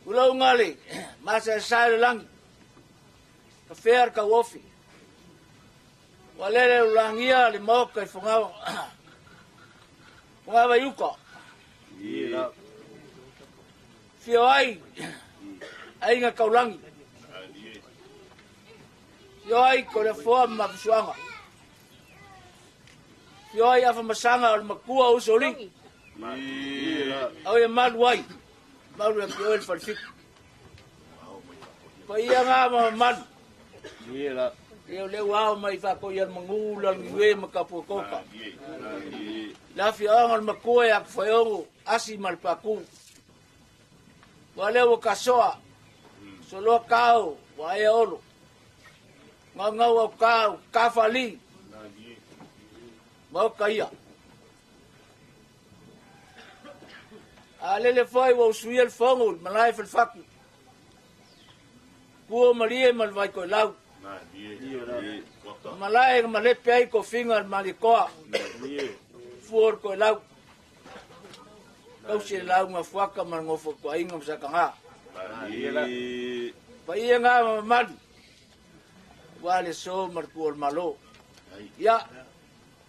Tulauga le masaesae o le lagi, tafea le tauofi. Ua lele ulagia le maota i Fogavai uta. Fio ai aiga taulagi. Fio ai Toleafoa ma Mafusuaga. Fio ai Afamasaga o le matua o Usoalii. Au e malu ai, malu ia te oe le Falefitu. Paia ngā ma mamalu. Ia o lea ua ao mai faatoia le manu, lalgiue ma tapuatoka. Le afioaga o le matua ia Tufaeogo, Asi ma le Patu. Ua lea ua tasoa, soloa tao, ua aea olo. Gaugau au tau, tafali, maota ia. A lele foi ua usuia le fono i le malae falefatu. Tua malie ma le vai toelau. Malae na malepe ai tofiga a le Malietoa. Fua o le toelau. Tausi e lauga fuaka ma le nofo tuaiga ma Sataga. Paia ngā ma mamalu. Ua le so ma le tua o le Malo. Ia,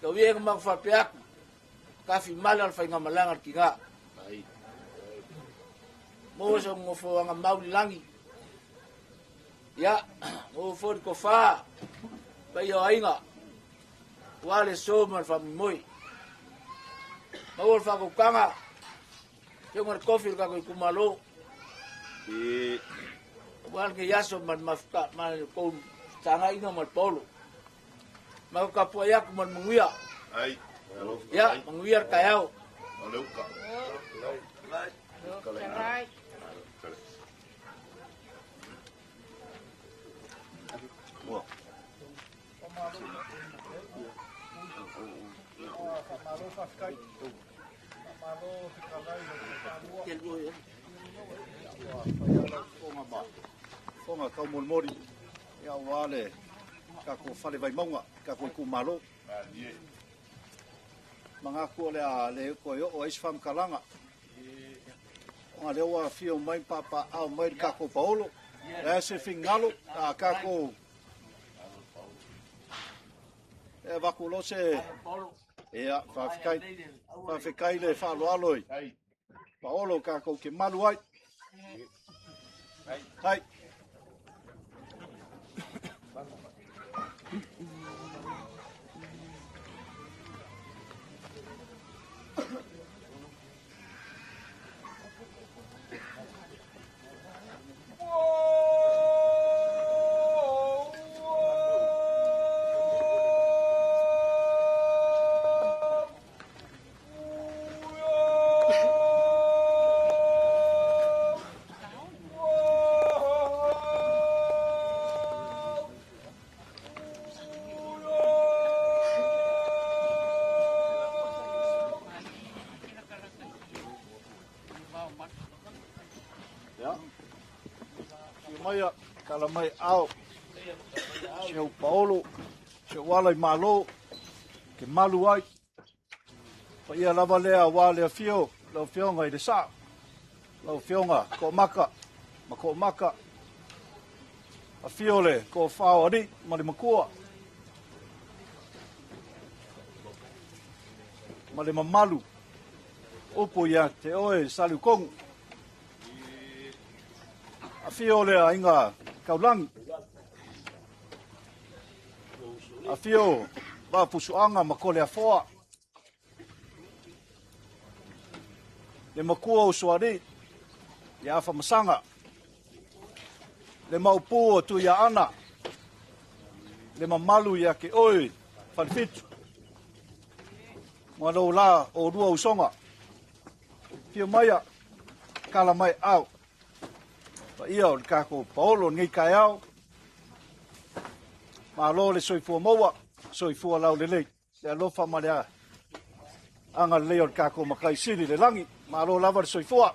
tau ia na maku faapea atu. Kafi mala le faigamalaga le tiga. Maua sa nofoaga mau i le lagi. Ia, maua foi le tofa, paia o aiga, ua le so ma le faamoemoe. Maua le faautautaga, afioga i le tofi o le tatou itumalo. Aua lenei aso ma le mafuta, ma le tou fetagaiga ma le paolo. Matou tapuai atu ma le manuia. Ia, manuia le taeao. Faamalo faafetai. Faamalo fetalai o le Falua. Ua fai lava lau fofoga ma fofoga taumolimoli aua le tatou fale Vaimauga, tatou itumalo. Manatu o le a le toe oo ai se faamatalaga, ona lea ua afio mai ma papaaao mai le tatou paolo. Le a se finagalo a tatou e avatu loa se ia faafetai, faafetai le faaaloalo i paolo tatou te malu ai. Hai. Ia. Afio maia, tala mai ao. Si au paolo, si au ala i malo, ke malu ai. Paia lava lea aua le afio, lau afioga i le Sao, lau afioga Toomaka ma Toomaka, afio le toafa o alii ma le matua, ma le mamalu upu ia te oe Saliukogu. Afio le aiga Taulagi, afio Vaapusuaga ma Koleafoa, le makua o Sualii ia Afamasaga, le maopu o Tuiaana, le mamalu ia te oe Falefitu, ma lou la o lua usoga. Fio maia, kala mai au. Paia o le tatou paolo lenei taeao. Malo le soifua maua, soifua laulelei, le alofa ma le agalelei o le tatou Matai Sili i le lagi. Malo lava le soifua.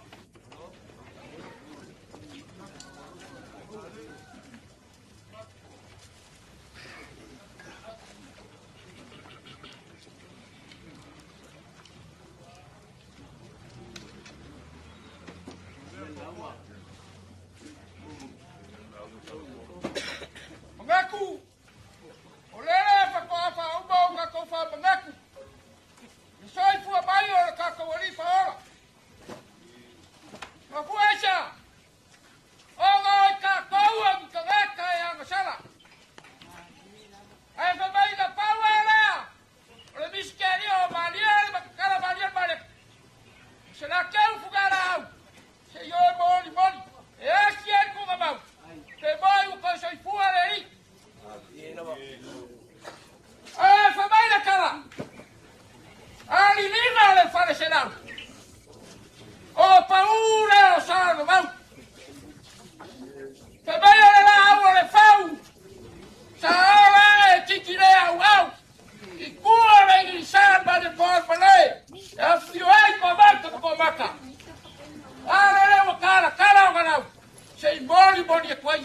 moni atu ai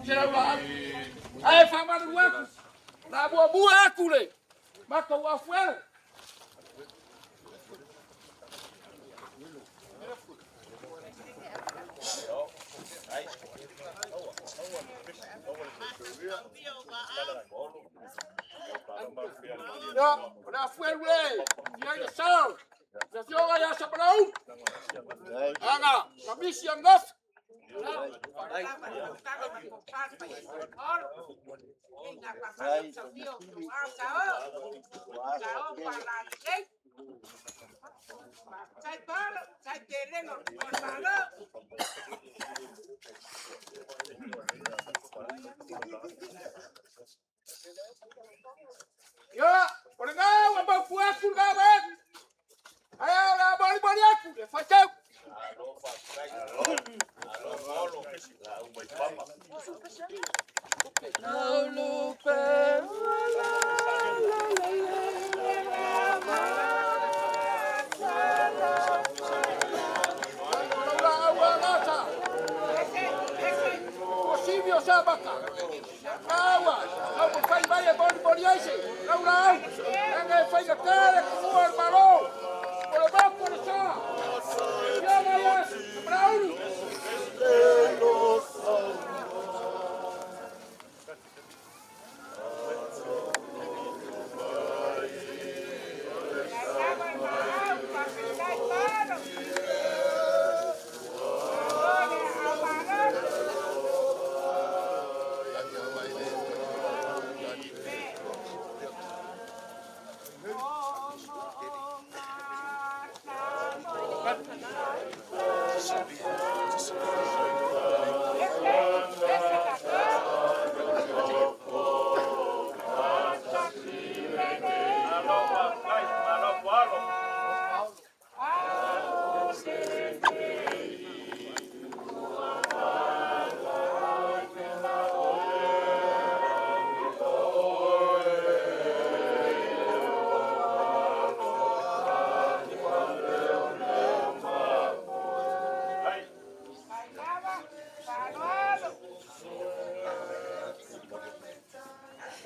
se laulaau. Ae faamalulu atu, o le a muamua atu le matou afuelo. Ia, o le afuelu e i ai le sao, le afioga ia Sapalaulu, aga Kamisi Anofi. Ia, o lena ua mautu atu lena vaega. Ae o le a molimoli atu le faitau. O Sabata, aua, au fai mai e molimoli ai se, laulaau, leaga e faigata le tuua o le Malo, o le motu o le sa, Afioga ia Samalaulu.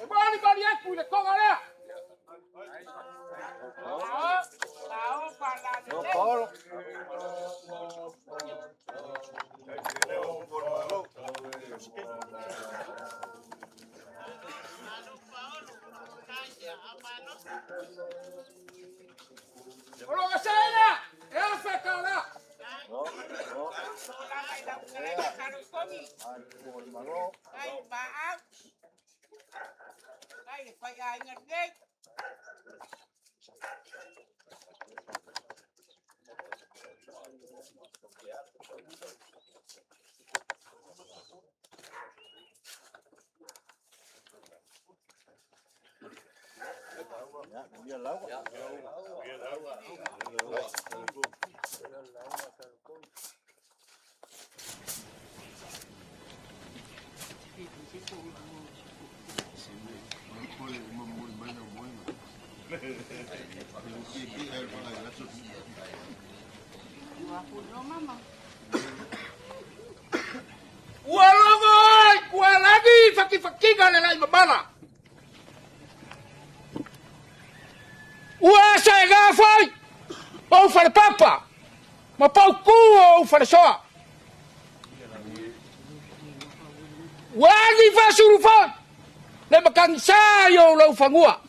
E molimoli atu i le toga lea. Paolo. O lo gasaina, e afe ka la. Ua logo ai kua lagi fakifakiga le lai mamala. Ua asa e gafai pau falepapa ma pau ku o falesoa. Ua agi fasuru fai le makagisa i o lau fagua.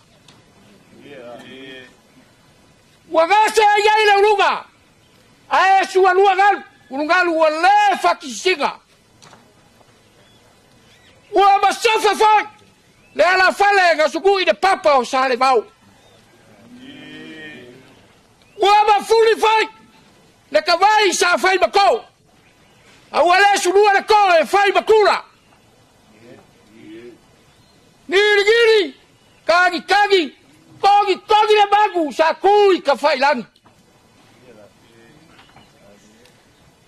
Ua gase ai ai le uluga ae sualua galu ulugalu ua le fakisisiga. Ua masofa foi le alafale gasugui le papa o Salevao. Ua mafuli foi le kavai sa fai ma kou. A ua le sulua le ko e fai ma kula. Giligili, kagikagi, kogikogi le magu sa ku i ka failangi.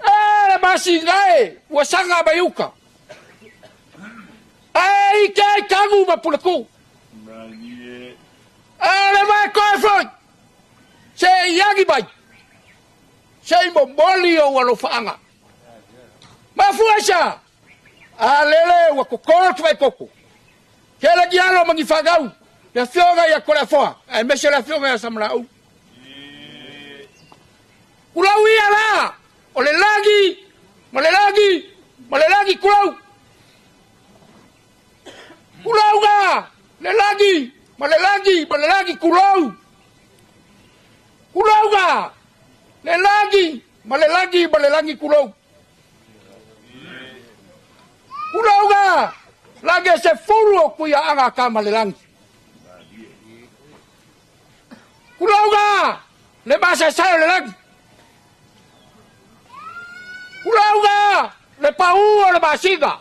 E le masina e, ua saga mai uka. Ae ike ai kagu ma puleku. A le vae koe foi, se i agi mai, se i momoli ou alofaaga. Mafua i se a? A lele ua koko le tuvai koko. Tele ni alo ma ni fanau, le afioga ia Toleafoa, aemaise le afioga ia Samalaau. Tulou ia la, o le lagi, ma le lagi, ma le lagi tulou. Tulou ga, le lagi, ma le lagi, ma le lagi tulou. Tulou ga, le lagi, ma le lagi, ma le lagi tulou. Tulou ga, lagi e se fulu o kuiaaga a ka ma le lagi. Tulou ga, le masaesae o le lagi. Tulou ga, le pau o le masina.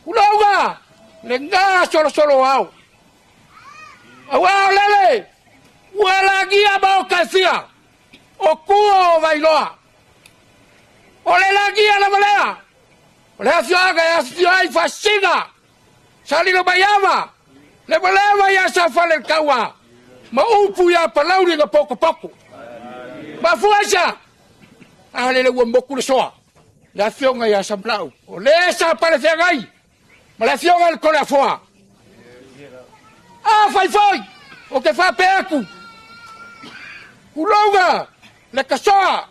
Tulou ga, le gasolosolo o ao. Aua o lele, ua lagia maota e fia, o tua o Vailoa. O le lagia lava lea, o le afioaga e afifio ai Faasisina, Salilomaiava, Levaleva ia Safaleletaua, ma upu ia Palauli na potopoto. Mafua aisea? A lele ua motu le soa, le afioga ia Samalaau, o le sa palefeagai ma le afioga i le Toleafoa. Afai foi ou te faapea atu, tulouna le tasoa,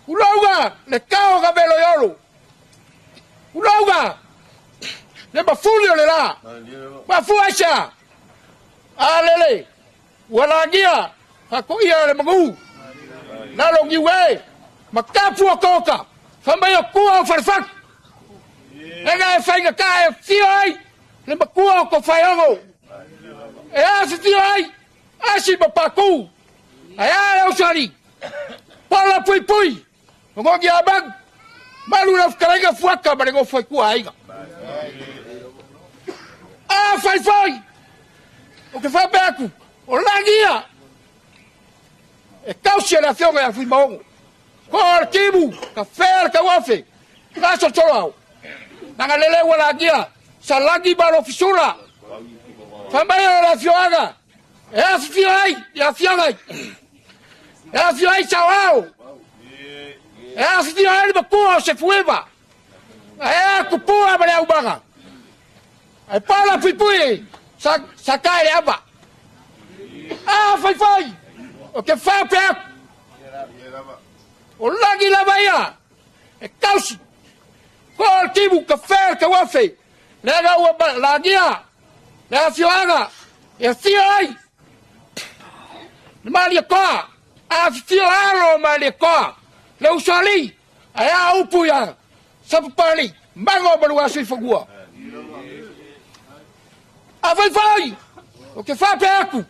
tulouna le tao na veloiolo, tulouna le mafuli o le la. Mafua aisea? A lele ua lagia faatoia le manu lalo niu e ma tapu o toka fai mai o tua o falefatu ega e faigata e afio ai le matua o Tofaeono e afifio ai Asi ma Paku ae a le usoalii pola puipui Mogogi a Magu malu lau fetalaiga Fuata ma le nofo ai tua aiga. Afai foi ou te faapea atu, o lagi ia e tausi e le afioga ia Fuimaono. Ko le timu, ka fea le tauofe, gasolosolo ao. Naga lele ua lagia, salagi ma lofisula. Fai mai o le afioaga, e afifio ai i afioga ai. E afifio ai saoao. E afifio ai le matua o Sefuiva. Ae a tupua ma le aumaga. Ae pala puipui sa, sa tae le ava. A faifai, o te faapea atu. O lagi lava ia, e tausi. Ko le timu, ka fea le tauafe. Leaga ua lagia le afioaga e afio ai le Malietoa, afifio alo o Malietoa, le usoalii, ae a upu ia Sapapalii, mago ma Luasiuifanua. Afai foi, ou te faapea atu,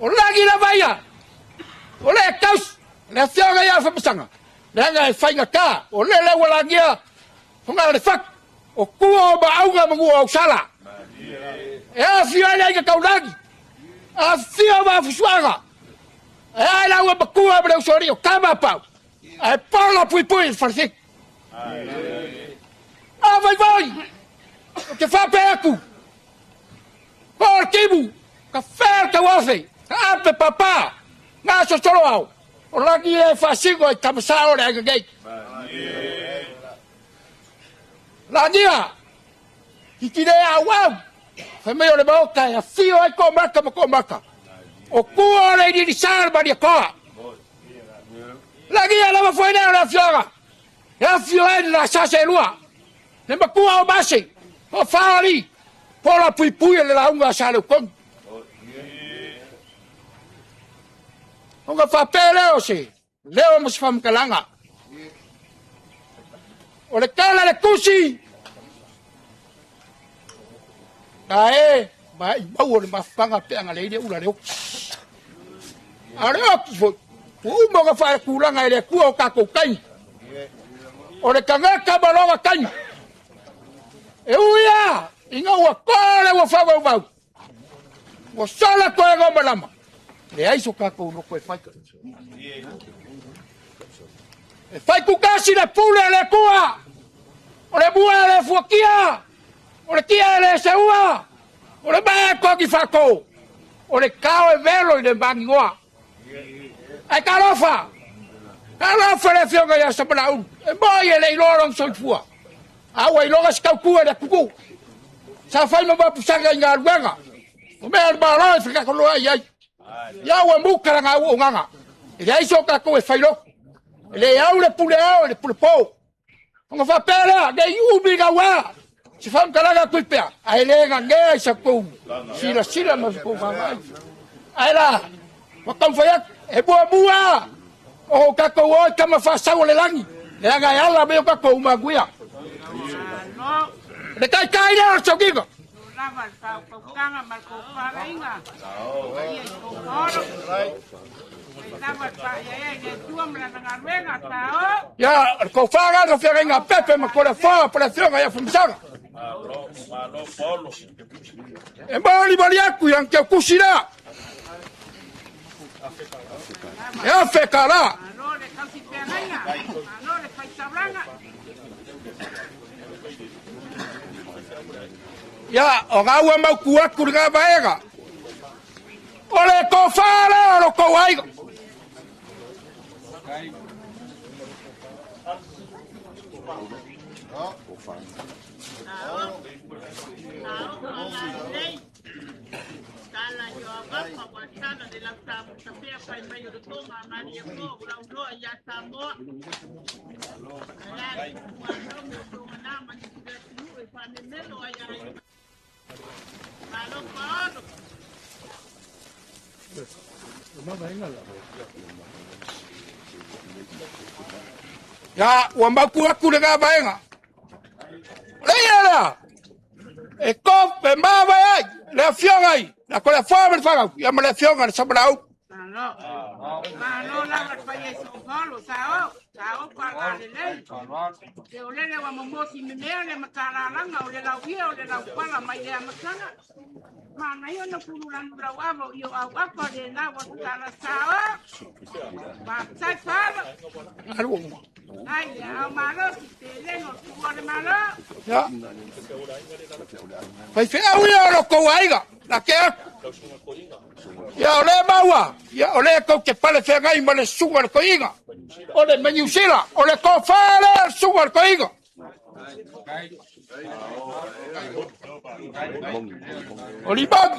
o lagi lava ia, o le tausi, le afioga ia Afamasaga, leaga e faigata, o lele ua lagia Fogaa le fatu, o tua o Maauga ma Nuu Ausala. E afifio ai le aiga taulagi, afifio Vaafusuaga, e ai laua matua ma le usoalii o tama a Pau, ae pola puipui i le falefitu. A vaivai, ou te faapea atu, po o le timu, ka fea le tauafe, ka ape papa, gasolosolo ao, o lagi e faasino ai tama sao o le aiga nei. Lagia, titi le auau, fai mai o le maota e afio ai ko maka ma ko maka. O tua o le iliilisa le Malietoa. Lagia lava foi lea o le afioaga, e afio ai le lasasa e lua, le matua o Mase, o Faali, pola puipui e le lauga a Saleutonu. Ona faapea lea o se leo ma se faamatalaga. O le tala a le tusi, na e ma i mau o le mafaga pe aga leai le ula le oti. A o le oti foi, ua uma ona faatulaga e le Atua o tatou taimi. O le tagata ma lona taimi. E ui lava ina ua to le ua faavauvau, Ua sola toe go malama. Leai so tatou loto e fai. E fai kukasi le pule a le Atua. O le mua e le fuatia. O le tia e le seua. O le mae e togi faato. O le kao e velo i le magigoa. Ae talofa! Talofa i le afioga ia Samalaulu, e moi e le iloa lona soifua, a ua iloga se tautua i le atunuu. Sa fai ma mapusaga i galuega, o mea a le Malo e fekatoloai ai. Ia ua muta lana auaunaga, e leai so tatou e fai lotu. E le au le pule ao i le pule po. Ona faapea lea, ne i umi naua se faamatalaga a Tuipea, ae le nanea i sa tou silasila ma sa tou vaavaai. Ae la, ua taumafai atu, e muamua o tatou o i tama faasau o le lagi, leaga e ala mai o tatou manuia. Le taitai lea o le sauniga. Lava le faautautaga ma le tofalaiga, paia i Paolo. Ia, o le tofa lena o feagaiga a Pepe ma Toleafoa po o le afioga ia Famasaga. E molimoli atu i lana teutusi lea. E $1,000. Ia, o na ua mautu atu lena vaega. O le tofa lea o lo tou aiga. Ia, ua mautu atu lena vaega. O le ia lea, e to e mavae ai le afioga i le Toleafoa ma le fanau, ia ma le afioga i le Samalaau. Malo. Malo lava le paia i Soofolo, sao, sao pala lelei. Te o lele ua momosi memea le matalalaga o le lauia o le laupala mai le amataga. Manaia ona pululanu lau ava o io au apa le na ua tala sao. Faafetai Paolo. Alu uma. Ai, au malosi, te lengo, tua le malo. Ia. Faifeau ia o lo tou aiga, na te atu. Ia o le maua, ia o le tou te pale feagai ma le susuga i le toeaina. O le Niu Sila, o le tofa lea o le susuga i le toeaina. O Limoni.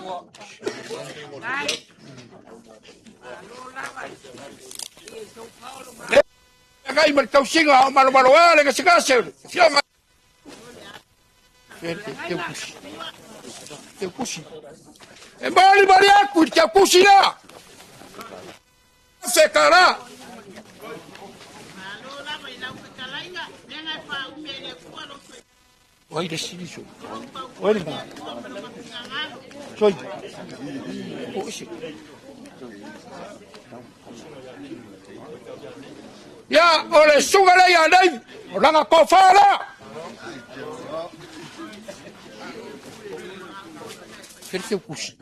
Le feagai ma le tausiga o malomaloa le gasegase o le afioga. Teukusi. E molimoli atu i le teukusi lea. Se kara. Oi le sili so. Oi le ma. Soi. O isi. Ia, o le suga lea ia nei, o lana tofa lea. Fere teu kusi.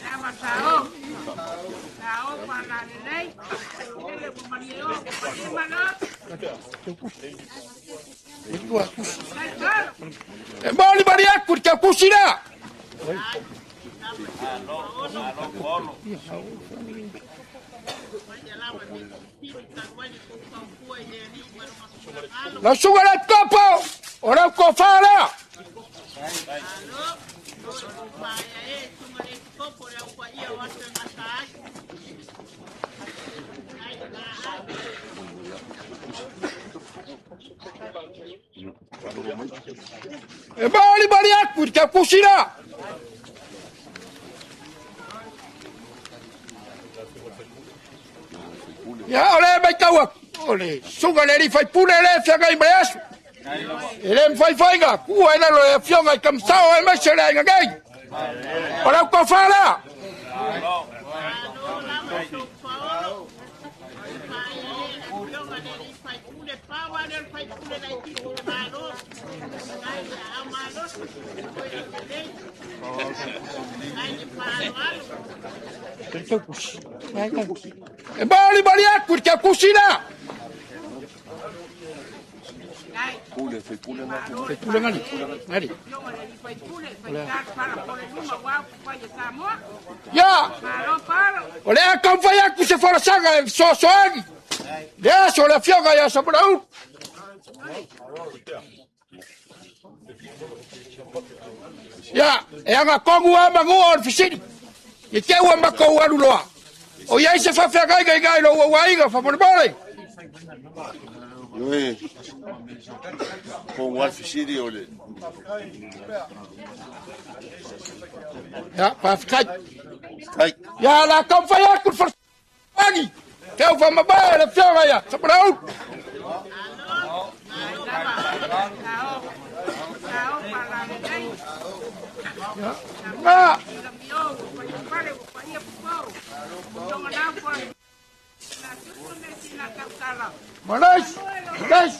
Lava sao. Sao pala lelei. Lele ua malie o, malie malo. Teu kusi. E tua kusi. E moli mali atu i teu kusi lea. Lau suga le topo, o lau tofa lea. E molimoli atu i te kusi lea. Ia, o le matau atu, o le susuga i le alii faipule lea e feagai ma le aso. E le mafai-faiga, tua i lalo e afioga i Tamasao aemaise le aiga nei. O lau tofa lea. E molimoli atu i le teukusi lea. Faipule ngali. Ngali. Ia, o le a taumafai atu se folasaga e fesoasoani. Le aso le afioga ia Samalaulu. Ia, e agatonu lava manua o le fesili. I te ua matou alu loa. O i ai se faafeagaiga i ina i lou auaiga, faamolemole. Ioe, tonu lava le fesili o le... Ia, faafetai. Faafetai. Ia, o le a taumafai atu le fesoasoani. Teu faamavae le afioga ia Samalaulu. Ia, Malais, malais.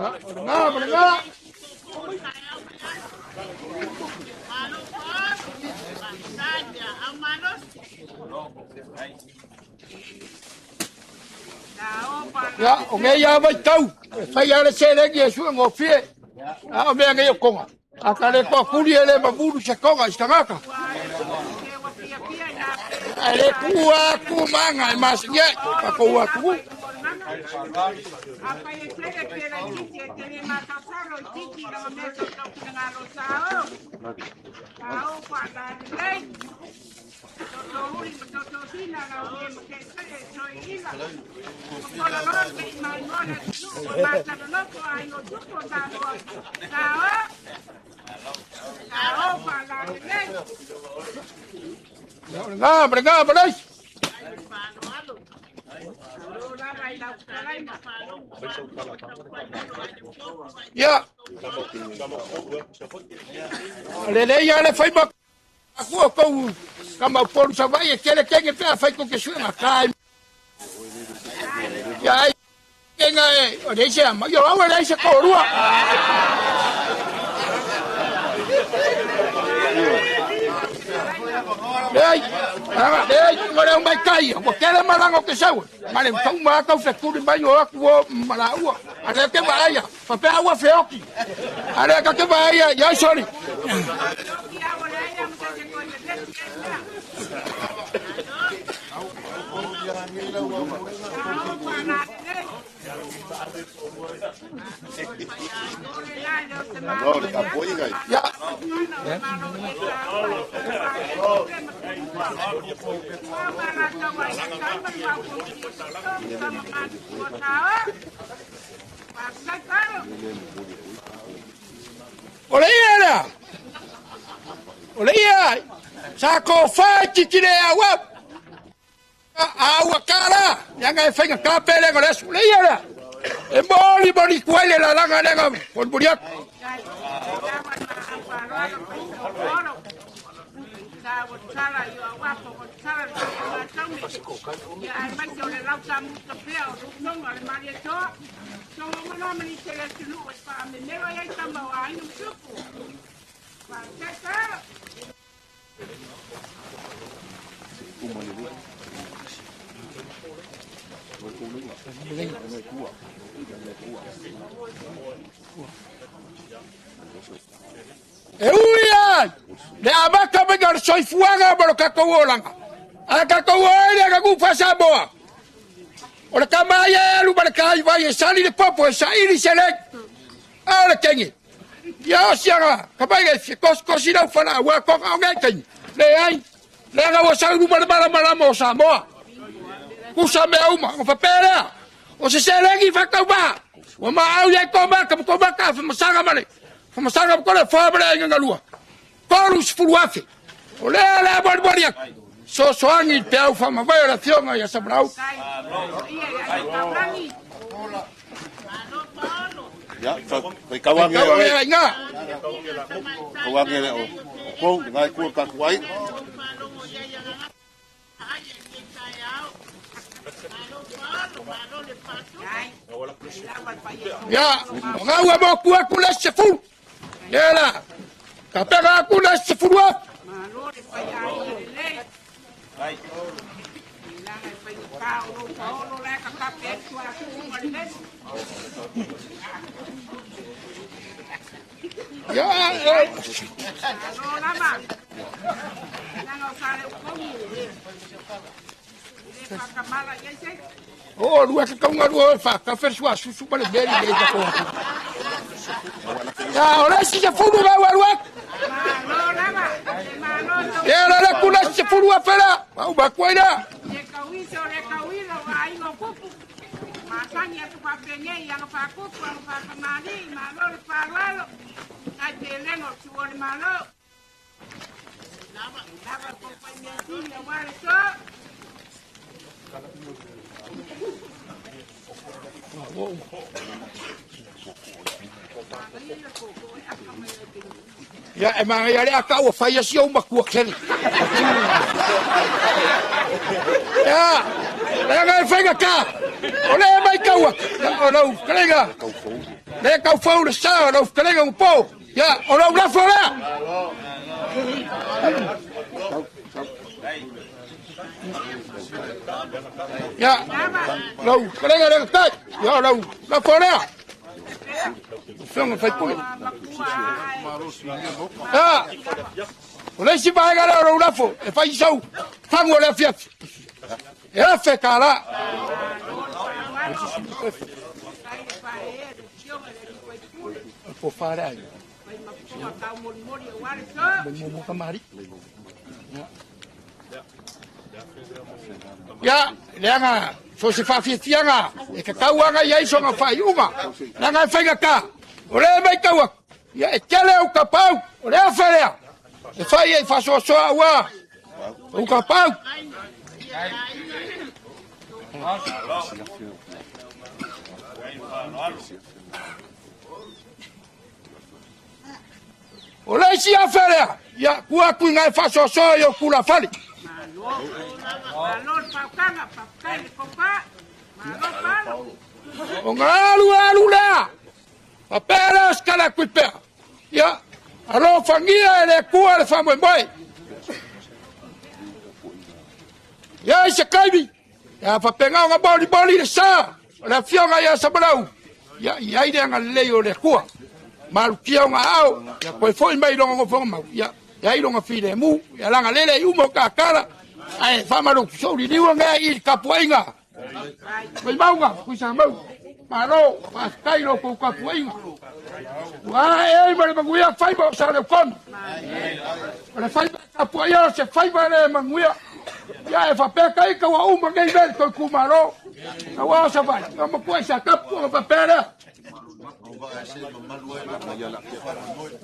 Nga, nga. Ia, o nei lava vaitau, e fai lava le seleni e suegofie, a o mea nei o koga. A ka le toafuli e le mamulu se koga i se tagata. Ae le tuua atu ma aga e masani ai tatou atunuu. Nga, nga, nga, Ia. Lelei lava le fai ma aku o kou ka mau polu Savaii e tele kenge pe a fai ko ke suega ka. Ia ai kenga e o le se ama. Ia au e le se ko rua. Leai, leai, ngore au mai kai, ua kele malaga o ke sau. Ma le tau ma kau fekuli mai o aku o malaua. A le ke vaai faapea ua feoki. A le ka ke vaai ia soli. No, le tapuaiga. Ia. O le ia lea. O le ia. Sa ko fai titi le au au. A ua kala. Ia e whainga ka pele ngo le aso. O le ia lea. E moli moli kuai le lalaga lenga. Moli aku. E ui ai, le amata mai o le soifuaga ma lo tatou olaga. A tatou o ai le aganuu faa-Samoa. O le tama ai e alu ma le taivai e sali le popo e saili seleni. A o le kenge. Ia o siaga, ka mai e fia kosikosi lau fala ua koga o ngai taimi. Leai, leaga ua sau i luma le malamalama o Samoa. Kusa mea uma, o faapea lea. O se seleni faatauvaa. Ua maau i ai komaka ma komaka whamasaga ma le. Whamasaga ma kore wha ma le ainga ngalua. 30,000. O lea le molimoli atu. Sosoagi i le peau faamavae o le afioga ia Samalaulu. Ia, fai kau ange Kau ange ai ina. Kau ange le o kou, ngai kua ka kuai. Ia, o ngau a mo ku aku le se fulu. Ia la. Ka pega aku le se fulu afu. Leaga e faigata o lou paolo la e kakape ai tuasusu ma le vesi. Ia, Malo lava. Leaga o Saleukogi e le faatamala i ai se. O lua te kaunga lua e whakawhere sua susu ma le meri nei ka koa. Ia, o le isi se fulu ga ua lua. Malo lava. Le malo tau. Ia, le le kula se fulu a whera. Au ba kua ina. Le kauiso le kauila o aiga o kupu. Masani atu faapenei aga faakupu aga faakamali malo le faaaloalo. Ai pelega o tua o le malo. Lava lava ko pai mea sili aua le so. Ia, e mangai ale aka ua fai asi au matua kele. Ia, le ngai whainga ka. O le mai kaua. Ia, o lau kalenga. Le kau fau le sa, o lau kalenga upo. Ia, o lau lafo lea. Ia, lau kalenga le kai. Ia, o lau lafo lea. Fionga fai pule. Ia, o le isi vaega lea o lou lafo, e fai sau fagu o le afiafi. E afe ka la. Po whare ai. Mai mo kamari. Ia, leaga, so se whawhiatianga, e ka kauanga i ai songa whai uma. Leaga e whainga ka, o le mai kaua, ia e tele au ka pau, o le awha lea, e whai e whasoasoa ua, au ka pau. O le isi afe lea, ia kua atu i ngai whasoasoa i o kula fali. Malo le paukaga, faafetai le kopa. Malo palo. O ngā alu alu lea, a pea lea o skala kui pea. Ia, alo whangia e le kua le whamoemoe. Ia i se kaimi, ia whapenga o ngā boli boli le sa, o le afioga ia Samalau, ia i ai le agalelei o le Atua. Malutia o ngā ao, ia koe foi mai longa ngofonga mau, ia ia ai longa file mu, ia langa lele i umo ka kala, ae whamalu souri liua ngā i kapuainga. Mai maunga, kui sa mau, malo, whaatai lo kou kapuainga. Ua e ai ma le manuia whaima o sa leo kono. O le whaima kapuaia o se whaima le manuia. Ia e whapeka i ka ua uma nei mele toi kumalo. Ka ua o sa vai, nga makua i sa kapu o whapea lea.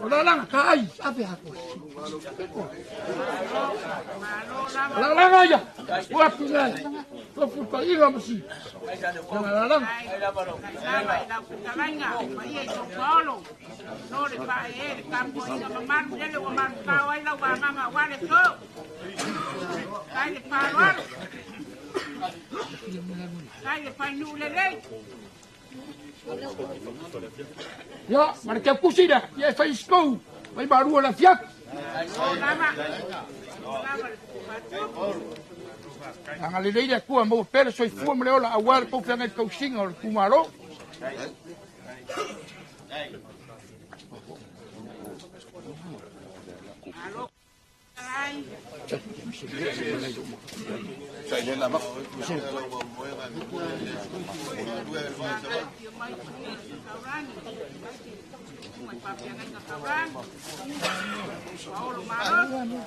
O la langa ka ai, afe hako. O la langa ia, ua ku ngai. Tofu pa iga masi. Nga la langa. Lava i lau fetalaiga, paia i sou paolo. No le faaee le tapuaiga mamalu lele ua malutao ai lau agaga aua le so. Tai le faaaloalo. Tai le fainuu lelei. Ia, ma le keu kusi lea, ia e fai skou, mai malua le afiafi. O lava. Lava le faatupu. Anga lelei le Atua maua pea le soifua ma le ola aua le tou feagai tausiga o le itumalo. Malo lai. Afio mai susuga i taulagi. Susuga i faafeagaiga taulagi. Paolo Malo.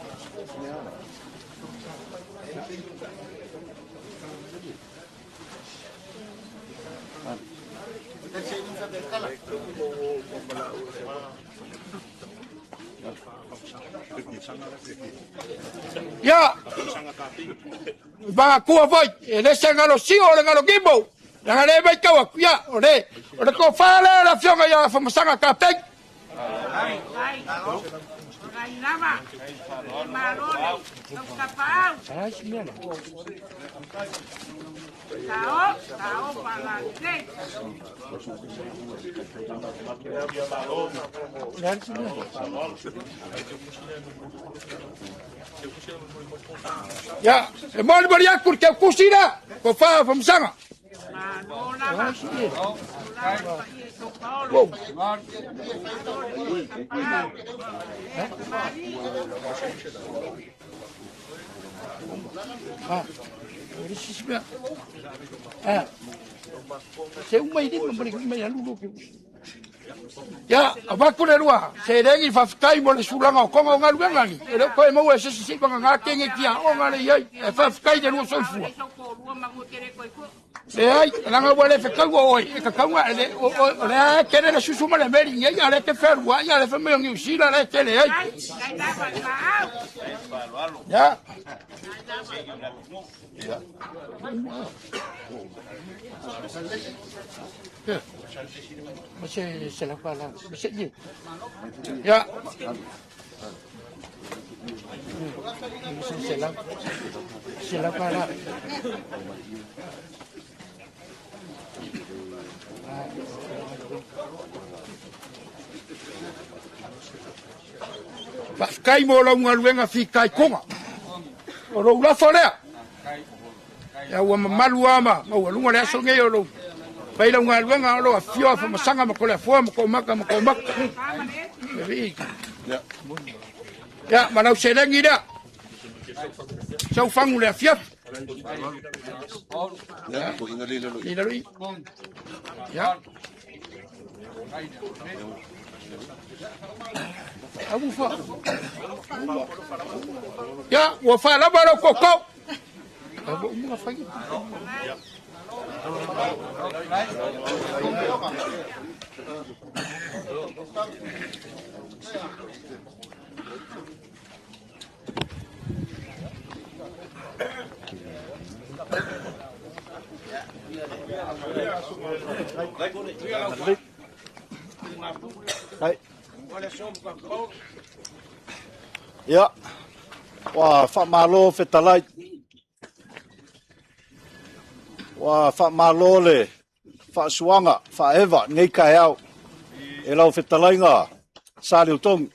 Ia, vagakua foi, e le se galo sio o le galo gimbo. Leaga le mai tau atu, ia, o le, o le tofa lea o le afioga ia Famasaga Kapei. Ai. Ai lava. Le malo le lau tapaau. Sao, sao faalalelei. Ia, e molimoli atu le teukusi lea, tofa Famasaga. Malo lava. Malo lava le paia i sou paolo. Uou. Malo le tapaau. E tamalii. Ah, o le isi mea. Ah, se uma i lima ma le mai alu lo ke. Ia, avatu le lua, seleni faafetai mo le sulaga o toga o galuega ni. E le o toe maua e se isi se i vagana kenge tiaoga le i ai. E faafetai le lua soifua. Leai, leaga ua le fetaua oe, e tatau ona e le, o, o, o lea e tele le susu ma le meli nei, a o lea e te fealuai, a o lea fai mai o Niu Sila la e tele ai. Ia. Ia. Ma se, se la pala, ma se ie. Ia. Se se la, se la pala. Faafetai mo lau galuega fitaituga. O lou lafo lea. Ia ua mamalu lava ma maualuga le aso nei o lou fai lau galuega o lo afio a Famasaga ma Toleafoa ma Toomata ma Toomata. Ia ma lau seleni lea. Sau fagu le afiafi. Ia lalo i. Ia. Amu fa. Ia, ua faalava lau tootoo. Ua uma ona fai. Ia, ua faamalo fetalai. Ua faamalo le faasuaga faaeva nei taeao e lau fetalaiga Saleutogi.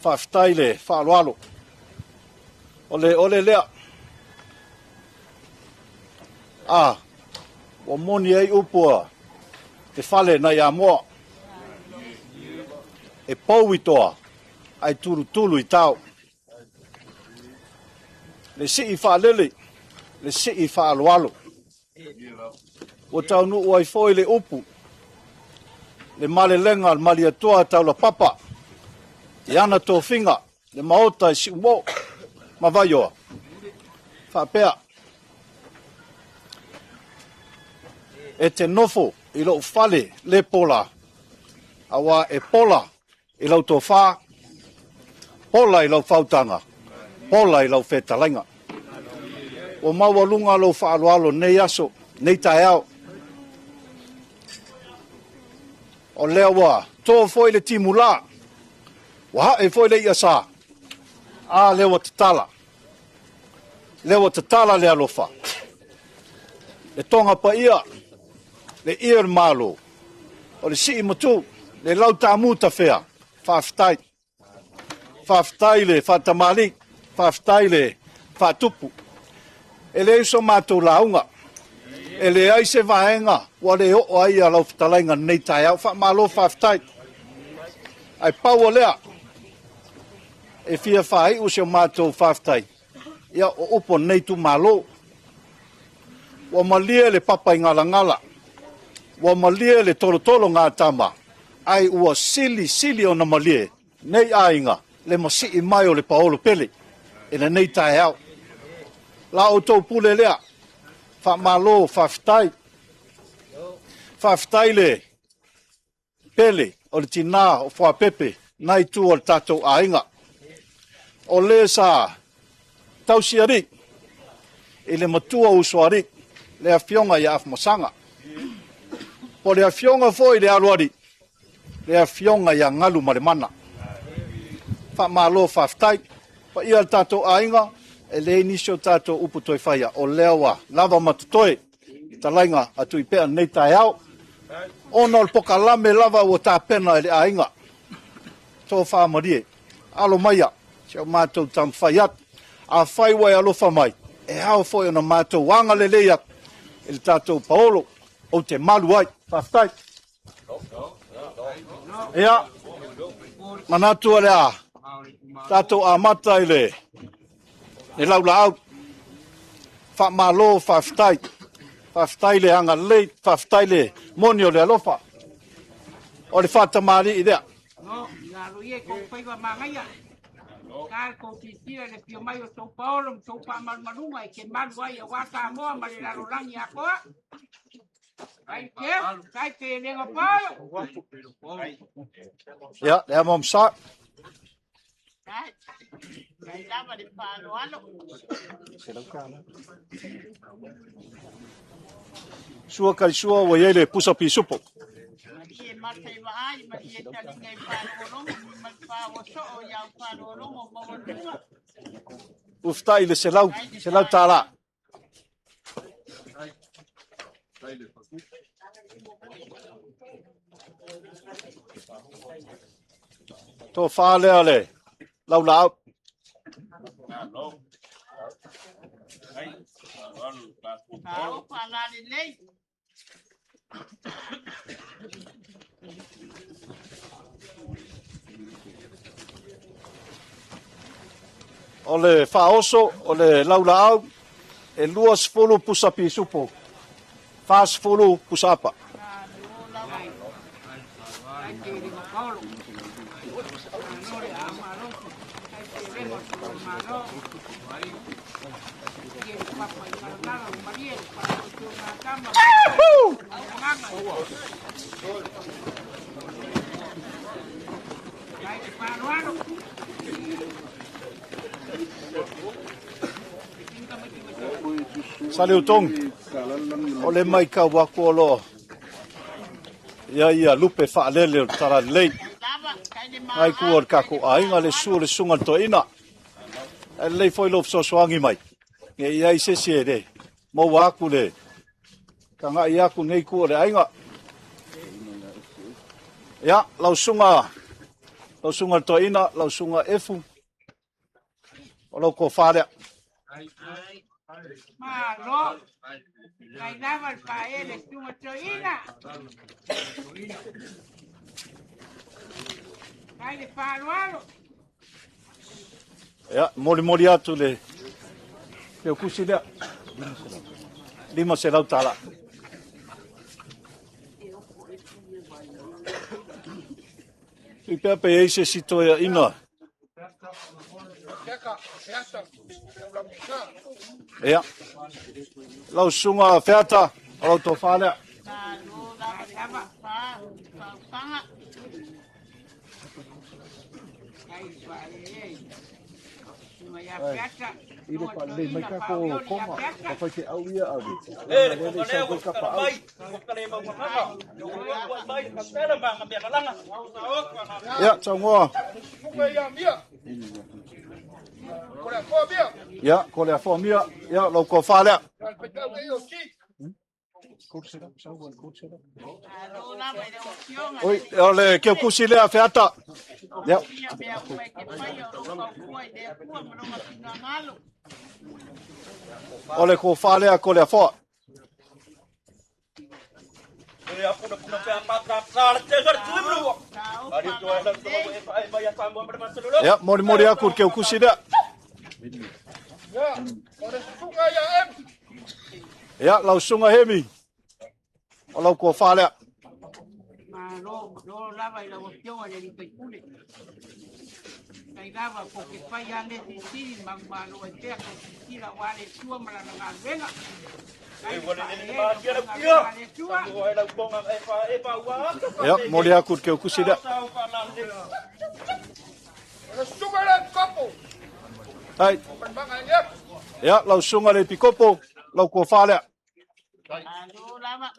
Faafetai le faaaloalo. O le ole lea. A, ua moni ai upu a te fale nai Amoa. E pou i toa, ae tulutulu i tao. Le sii faalele, le sii faaaloalo. Ua taunuu ai foi le upu, le malelega a le Malietoa Taulapapa i ana tofiga, le Maota i Siumo ma Vaioa, faapea, E te nofo i lou fale le pola, aua e pola i lau tofa, pola i lau fautaga, pola i lau fetalaiga. Ua maualuga lou faaaloalo nei aso, nei taeao. O lea ua to foi le timulā, ua hae foi le i'a sa, a lea ua tatala. Lea ua tatala le alofa, le toga paia, le ie o le Malo, o le sii matu, le lau taamu tafea. Faafetai. Faafetai le faatamalii, faafetai le faatupu. E leai so matou lauga, e leai se vaega ua le oo ai a lau fetalaiga lenei taeao. Faamalo faafetai. Ae pau o lea, e fia faaiu si o matou faafetai, ia o upu o lenei itumalo. Ua malie le papa i galagala, ua malie le tolotolo gatama, ai ua sili sili ona malie nei aiga le masii mai o le paolo pele i lenei taeao. La outou pule lea, faamalo, faafetai. Faafetai le pele o le tinā o Fuapepe na itu o le tatou aiga. O le sa tausialii i le matua usoalii, le afioga ia Afamasaga. Po o le afioga foi i le aloalii, le afioga ia Galumalemana. Faamalo faafetai. Paia le tatou aiga, E leai nisi o tatou upu toe faia, o lea ua lava ma totoe talaiga a Tuipea lenei taeao, ona o le pokalame lava ua tapena e le aiga. Tofa malie, alo maia, se o matou taumafai atu. Afai ua e alofa mai, e ao foi ona matou agalelei atu i le tatou paolo, ou te malu ai. Faafetai. Ia, manatu o le a tatou amata i le laulaau. Faamalo, faafetai. Faafetai le agalelei, faafetai le moni o le alofa. O le faatamalii lea. No, ia ia kou faiva magaia. Ka kou sisila le fio mai o sou paolo ma sou faamalumaluga e ke malu ai auā Samoa ma le lalolagi atoa. Ai ke, kai pe lega paolo. Ia, le ama msa. Kai, kai lava le faaaloalo. Sua kai sua ua iai le pusa pisupo. Malie mata i vaai, malie taliga i faalogologo, ma le faaosoo i au faalogologo maualuga. Uftai le selau, selau tālā. Tofa lea le laulaau. Malo faalalelei. O le faaoso, o le laulaau, e 20 pusa pisupo, 40 pusa apa. Ai ke lega paolo. Malo le a malo. Ai ke lega malo. Ie le papa i malalala o malie le papa i tō tama. Au agaga. Ai te faaaloalo. Saleutogi, o le maitau atu o lo o i ai ia lupe faalele o le talalelei. Ngai kua o le tatou aiga, le susu o le susuga i le toeaina. Ae lelei foi lou fesoasoani mai, ne i ai se isi e le maua atu le tagai atu nei itu o le aiga. Ia, lau susuga, lau susuga i le toeaina, lau susuga Efu, o lau tofa lea. Malo. Kai lava le paele susuga toeaina. Kai le faaaloalo. Ia, molimoli atu le keukusi lea. 500 tala. I pea pe ei se si toeaina. Ia, lau susuga Feata, o lau tofa lea. Malo lava lava fa faufaga. Kai paele. Susuga ia Feata. I le palelei mai kako koma, ka whai te au ia ave. E, le konga lea ua kala mai, ua kale mau mamaga, ua ua mai ka pera ma nga mea lalaga. Ia, taugoa. Ia, ko le afoa mia, ia, lau tofa lea. Malo lava i lau afioga. Oi, o le keukusi lea Feata. Ia. Ia mea uma e te faia o lou faufua i le Atua ma lona finagalo. O le tofa lea ko le afoa. E apuna puna pea pata sa le te sa tui mlu. Ari to e lau tonga e fa e mai a Samoa ma le masalolo. Ia, molimoli atu le keukusi lea. Ia, lau susuga Hemi, o lau tofa lea. Malo, malo lava i lau afioga le alii faipule. Kai lava ko ke fai a le sisili ma malo ai pea ko sisila wa le tua ma lana galuega. Kai E le ua le le paele ma o tia lau galuega pia. a le Atua. Samoa e lau ponga e fa e fa ua ata fa Ia, te moli atu le keukusi lea. Sa o fa la le. Hai. Ia, lau susuga le Pikopo, lau tofa lea. Malo lava.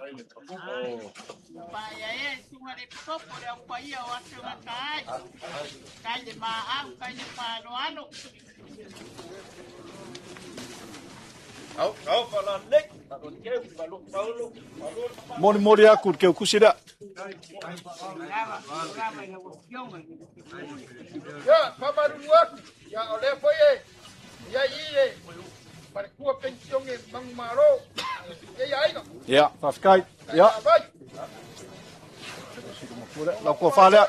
Paia e susuga le pikopo le au paia o aso gata ai. Kai le maau, kai le faaaloalo. Molimoli aku le keukusi lea. Ia, faamalulu atu, ia, o lea foi e i ai i le falekua penisione manumalo i ia aiga. Ia, faafetai. Ia. Lau tofa lea.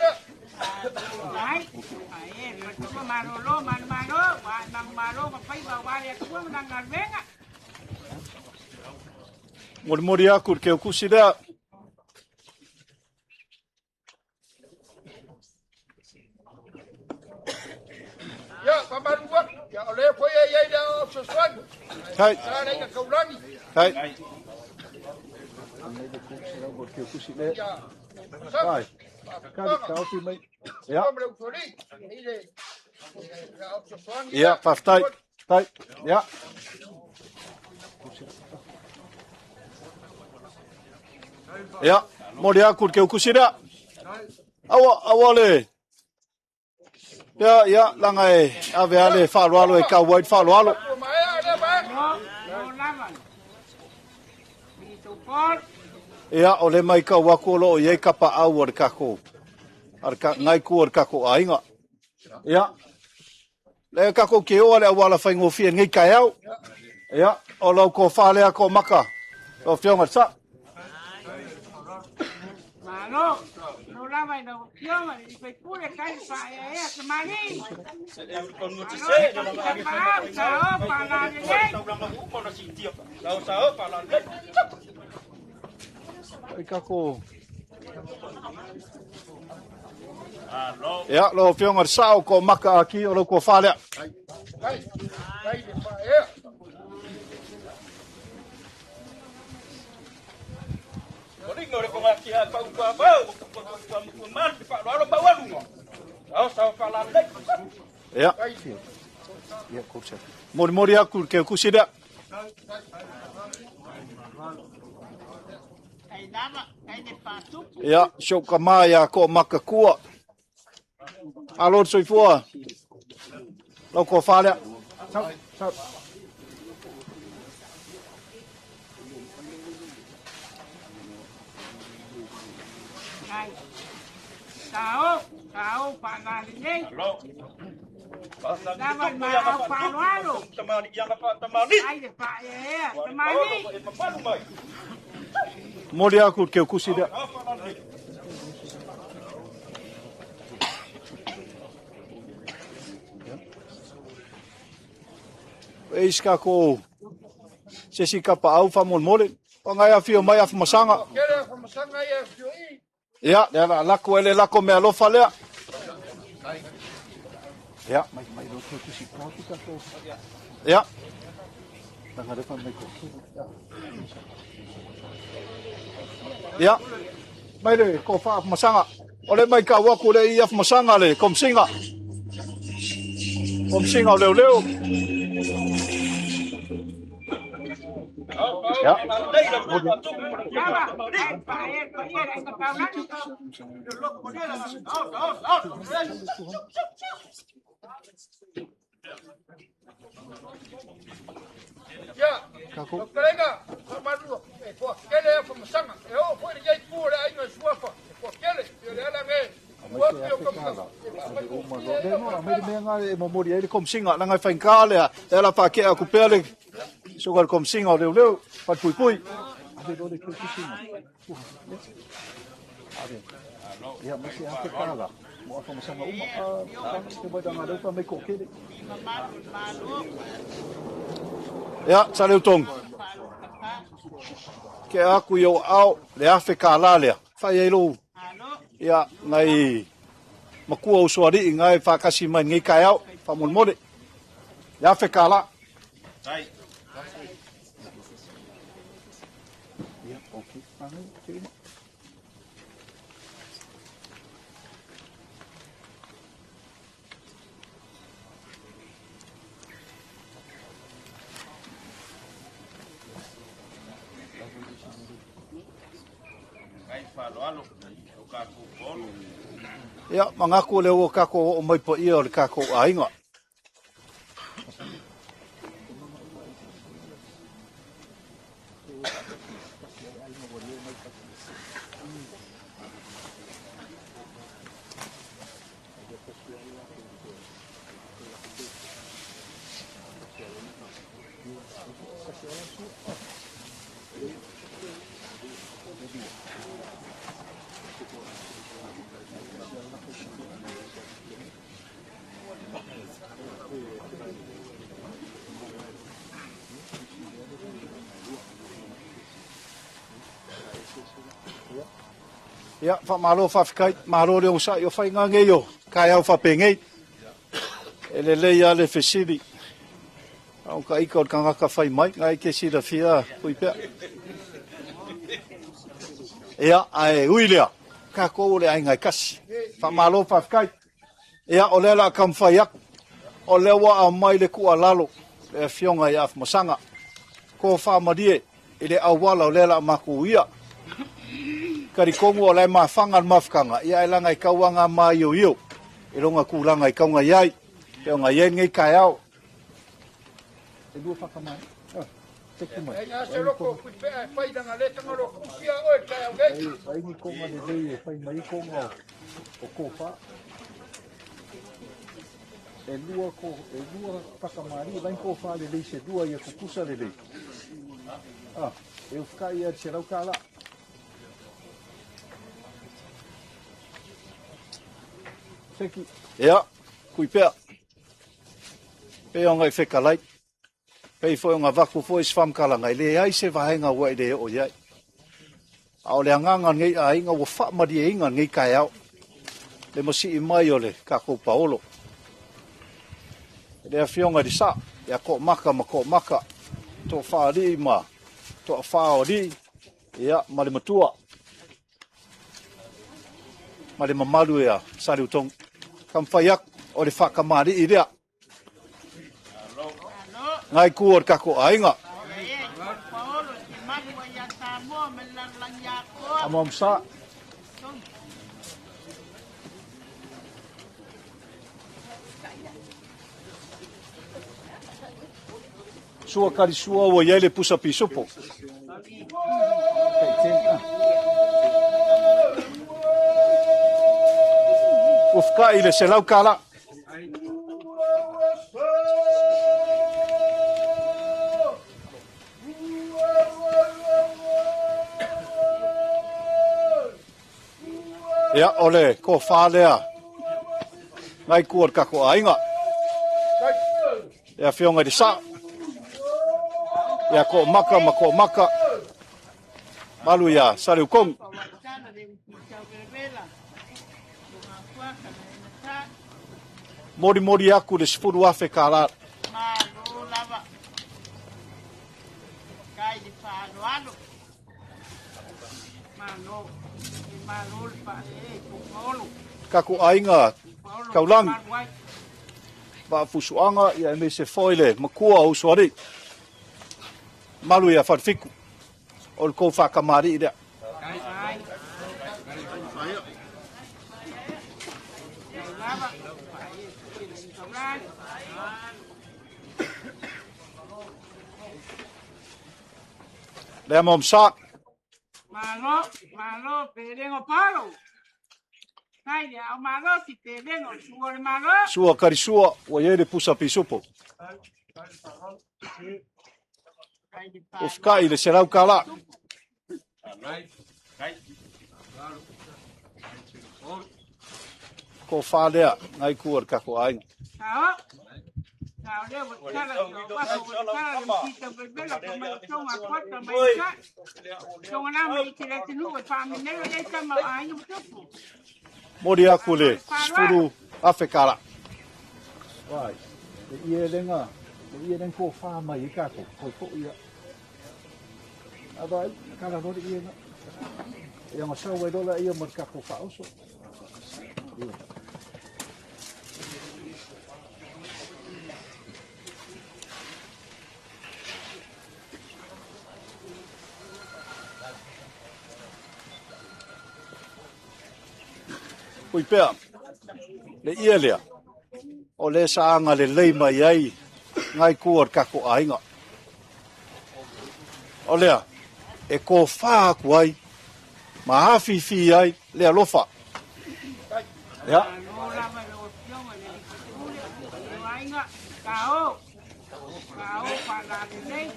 Ai, ai, e, faletua malolo, manumalo, ua ae manumalo ma faiva aua le Atua ma lana galuega. Molimoli aku le keukusi lea. Ia, faamalulu atu, ia, o lea foi e i ai le aoao fesoasoani. Kai. Sa le aiga taulagi. Kai. Ia, Kai. Kai, kaofi mai. Ia. ma le usolii, i le aoao fesoasoani. Ia, faafetai. Tai. Ia. Ia, moli aku le keukusi lea. Aua, aua le. Ia, ia, langa e ave ale faaaloalo e kau ai le faaaloalo. Ua maea lea vaega. Malo, malo lava. I tou Paul. Ia, o le mai kau aku o loo i ai kapa au a le kako, a le ka, ngai ku o le kako aiga. Ia, le kako ke o ale awala whaingofie ngei kai au. Ia, o lau ko whalea ko maka. O whionga sa. Malo, malo lava i lau Afioga i le sui usufono, tali faaeaea tamalii. Malo le tapaau, sao faalalelei. I kako. Ia, lau afioga le sao ko maka aki o lau ko whalea. Tai, tai le faaea. Ia. Morimori aku le keukusi lea. Tai lava, tai le faatupu. Ia, si ou kamā ia ko maka kua. Alo le soifua. Lau ko whalea. Sau, sau. Tai. Sao, sao faalalelei. Lava le maau faaaloalo. Ai le faaeaea tamalii. Moli aku le keukusi lea. E isi kako se si kapa au whamolemole. O ngai awhio mai awhamasanga. Kele whamamasanga ia whio i. Ia, lea la lako ele lako mea alofa lea. Ia, mai mai lo te kusi pōti kako. Ia. Tanga refa mai ko. Ia. Mai le ko wha masanga. O le mai ka waku le i masanga le komsinga. Komsinga o leo leo. Ia. Lava, ai faaea le paia le aiga taulagi. Ia, lau fetalaiga, faamalulu atu, e toatele ia whamasanga. E oo foi le iai pu o le aiga i suafa. E toatele, ia le ala ge. Ua pio ka maka. E whaamai Le no, mai le mea ngā e momori ai le komsinga. Langa e whainga lea. Le ala whakea aku pea le soka le komsinga o leo leo. Whai pui. Ave lo le komsinga. Ave. Ia, mai se ake kāla. Mo afa masanga uma. Te mai danga leo mai ko kele. Ia, sa leo tong. Ke aku i o ao, le afe kāla lea. Whai ai lo. Ia, ngai makua usoari i ngai whakasi mai ngai kai au, whamolemole. Le afe kāla. Ia, ok. Angai, te uma. Ia, mangaku le ua kako o mai pa ia o le kako aiga. Ia, faamalo faafetai, malo le onosai o faiga nei o taeao faapenei. E lelei lava le fesili, a o taita o le tagata fai mai, na e te silafia Puipea. Ia, ae ui lea, tatou o le aiga e tasi. Faamalo faafetai. Ia, o lea o le a taumafai atu. O lea ua aumai le tuualalo le afioga ia Afamasaga. Tofa malie i le auala o lea o le a matou uia. Talitonu o la e mafaga le mafutaga, ia ae leaga e tau lava ona maioio i lona tulaga e tau ona i ai, pei ona i ai lenei taeao. E lua whakamai. Ah, teki mai. Ai se loko Puipea e fai lana le tagaloa ku'ufia oe le taeao nei. Ai ni konga lelei e fai mai konga o kōwhā. E lua ko e lua whakamari, lai kōwhā lelei se lua ia kukusa lelei. Ah, e ufka ia se rau kāla. Thank you. Ia, kui pea. Pei ona i fekalai. Pei foi ona avatu foi se faamatalaga, e leai se vaega ua e le oo i ai. A o le agaga o lenei aiga ua faamalieina lenei taeao, le masii mai o le tatou paolo. Le afioga i le Sa, ia Toomaka ma Toomaka, Toafaalii ma Toafaoalii, ia ma le matua, ma le mamalu ia Saliutogi. Taumafai atu o le faatamalii lea. Ngai ku o le tatou aiga. Amamsa. Sua kari sua ua iai le pusa pisupo. Ua whakai le selau kala. Ia, o le kōwhā lea, ngai kua o le tatou aiga. Le afioga i le Sa, ia Toomaka ma Toomaka, malu ia Saleukogu. Molimoli aku le 10,000 kālā. Malo lava. Kai le faaaloalo. Malo. E malo le faaee i Paolo. Tatou aiga Paolo Taulagi, malu ai. Vaafusuaga, ia aemaise foi le matua o Usoalii. Malu ia Falefitu, o le tou faatamalii lea. Ai. Kai lava. Faaee i le taulagi. Lea Momsa. Malo, malo, pelengo Paolo. Kai le ao malo si pelengo, sua le malo. Sua karisua, ua iai le pusa pisupo. Kai le Ua whakai le selau kālā. Ko whā lea, ngai kua le tatou aiga. Sao. Sao le wa tala so wa so wa tala le sita bebela pa mai tonga kota mai sa. Tonga na mai te le tenu e pa me le tama ai no tupu. Mori aku le 10,000 kālā. Vai, le ie lenga, le ie lenga ko whā mai i kātou, koi po ia. A vai, kala rori ie nga. E anga sau ai lola ia ma le kātou whaoso. Ia. Ui pea, le ia lea, o le saaga le lei mai ai ngai kua o le tatou aiga. O lea, e kōwhā aku ai, ma afifi ai le alofa. Ia. Malo lava le afioga i le alii faipule o aiga. Kao. Kao pa la lelei.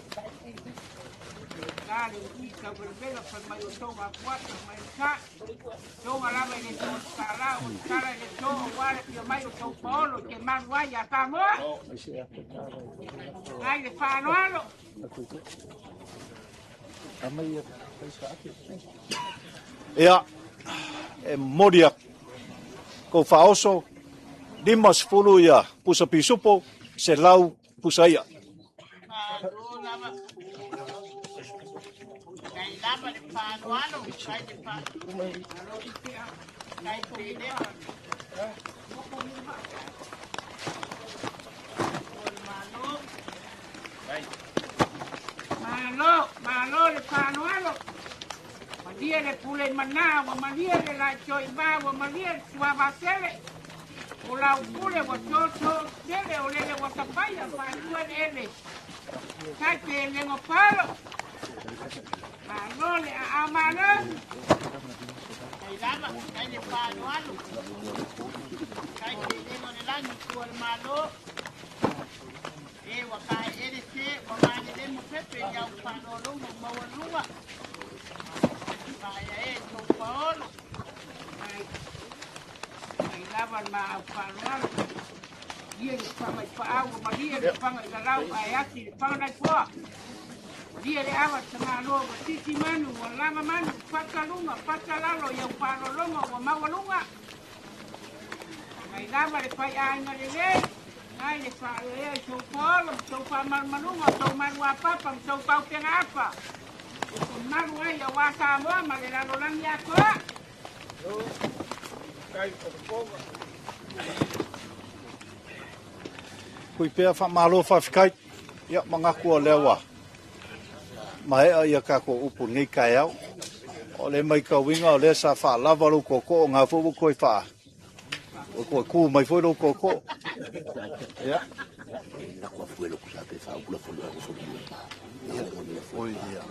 La le ui tau belebela pa mai o tonga kuata mai sa. Tonga lava i le to tala o tala i le to o wale pia mai o tau paolo te malu ai a Samoa. Ai le faaaloalo. Ia, e momoli atu kou faaoso, 50 ia pusa pisupo, 100 pusa ia. Malo, malo le faaaloalo. Malie le pule mana, ua malie le laetoivā, ua malie le suavasele. O lau pule ua tōtō tele, o lele ua tapaia faatua le ele. Tai pe lego palo. Malo le aao malo. Tai lava, tai le faaaloalo. Tai pe lego le lagi tua le malo. E ua kae ele se, ua male le mo pepe i au faalologo maualuga. Paia e tou paolo. Ai, ai lava le maau faaaloalo. Ia le faga i paau, ua malie le faga i lalau, ae ati le faga nai poa. Malie le ava tagaloa, ua titi manu, ua lava manu, fata luga, fata lalo, i au faalologo ua maualuga. Mai lava le faiaiga lelei, nai le faaeaea i tou paolo ma tou faamalumaluga, o tou maluapapa ma tou paupega afa. E malu ai auā Samoa ma le lalolagi atoa. Kui pea faamalo faafetai. Ia manatu o lea ua maea ia tatou upu i lenei taeao. O le matauina o lea sa faalava lou tootoo, na foi ua toe faa ua toe tu mai foi lou tootoo. Ia. Oi, ia.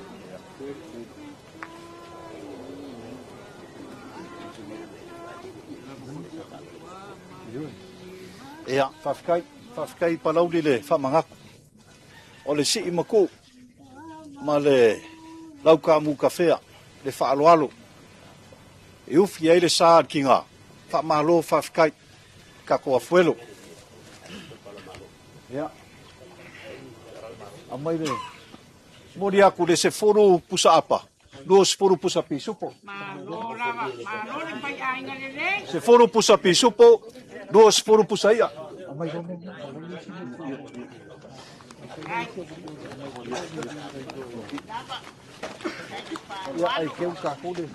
Ia, faafetai, faafetai Palauli le faamanatu. O le sii maku ma le laukamu kafea, le faaaloalo. E ufi ai le sa le kiga. Faamalo faafetai. Tatou afuelo. Ia. Aumai le moli atu le 10 pusa apa, 20 pusa pisupo. Malo lava, malo le faiaiga lelei. 10 pusa pisupo, 20 pusa ia. Aumai Ai, Ia ai keu ka kule.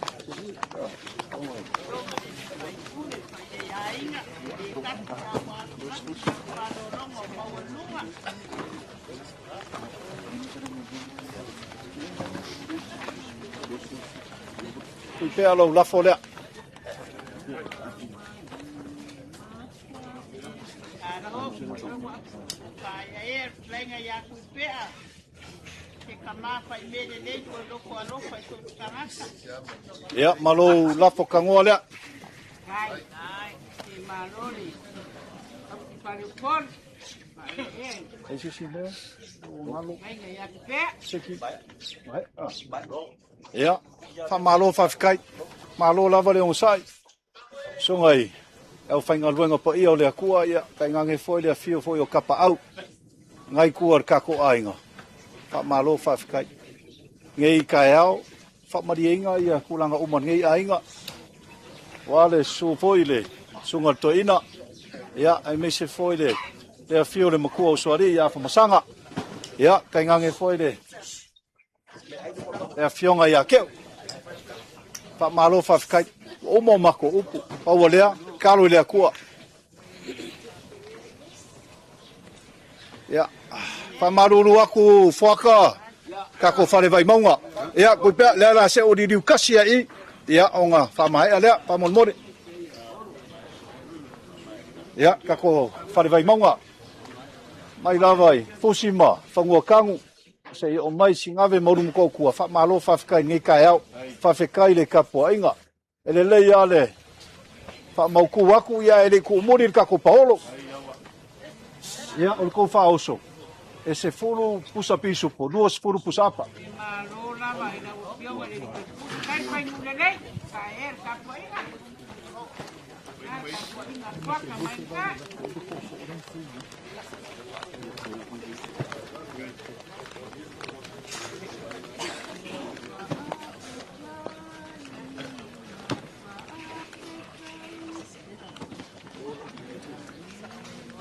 Kui pea lau lafo lea. Paia e le fetalaiga ia Tuipea. Se kamā faimea lelei toe loko alofa i sou tagata. Ia, ma lou lafo kagoa lea. Ai, ai, se malo le autifaleupolu. E Ai se si mea? O ngalo. aiga ia Tupea. Seki. Mai. Ah. Ia, faamalo faafetai. Malo lava le onosai. Susuga i au faigaluega paia o le Atua, ia tainane foi le afio foi o Kapaau, ngai tua o le tatou aiga. Faamalo faafetai. Nei taeao, faamalieina ia tulaga uma o lenei aiga. Ua le susu foi le susuga i le toeaina, ia aemaise foi le afio o le matua o Sualii ia Afamasaga. Ia tainane foi le afioga ia Keu. Faamalo faafetai. Ua uma o matou upu. Pau o lea, talo i le Atua. Ia, faamalulu atu Fuaka, tatou fale Vaimauga. Ia, kui pea, lea la se o liliu kasi ai i, ia, ona faamaea lea, faamolemole. Ia, tatou fale Vaimauga, mai lava i Fusi ma Fanuatanu, se i oo mai Sigave ma Ulumotootua, faamalo faafetai i lenei taeao, faafetai le tapuaiga. E lelei lava le faamautu atu, ia e le i tuumuli le tatou paolo. Ia, o le tou faaoso, e 10 pusa pisupo, 20 pusa apa. E malo lava i lau afioga i le sui usufono. Tai fainu lelei, paea le tapuaiga. Ai, tapuaiga a Fuata mai uta.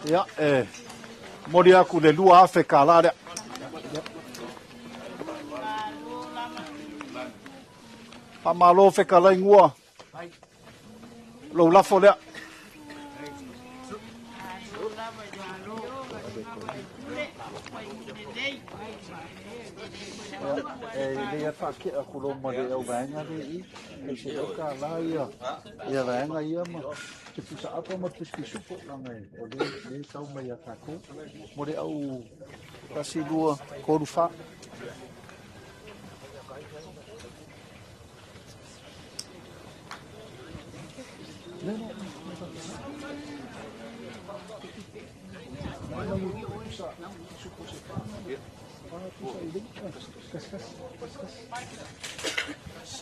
Ia, e momoli atu le $2,000 lea. Faamalo fetalai gua lou lafo lea. E lei a whaakea ku lo ma le au vaenga le i, e se au ka la ia, ia vaenga ia ma te pusa apa ma te pisupo langa e, o le, le tau mai a tākou, mo le au tasi lua, kolu wha.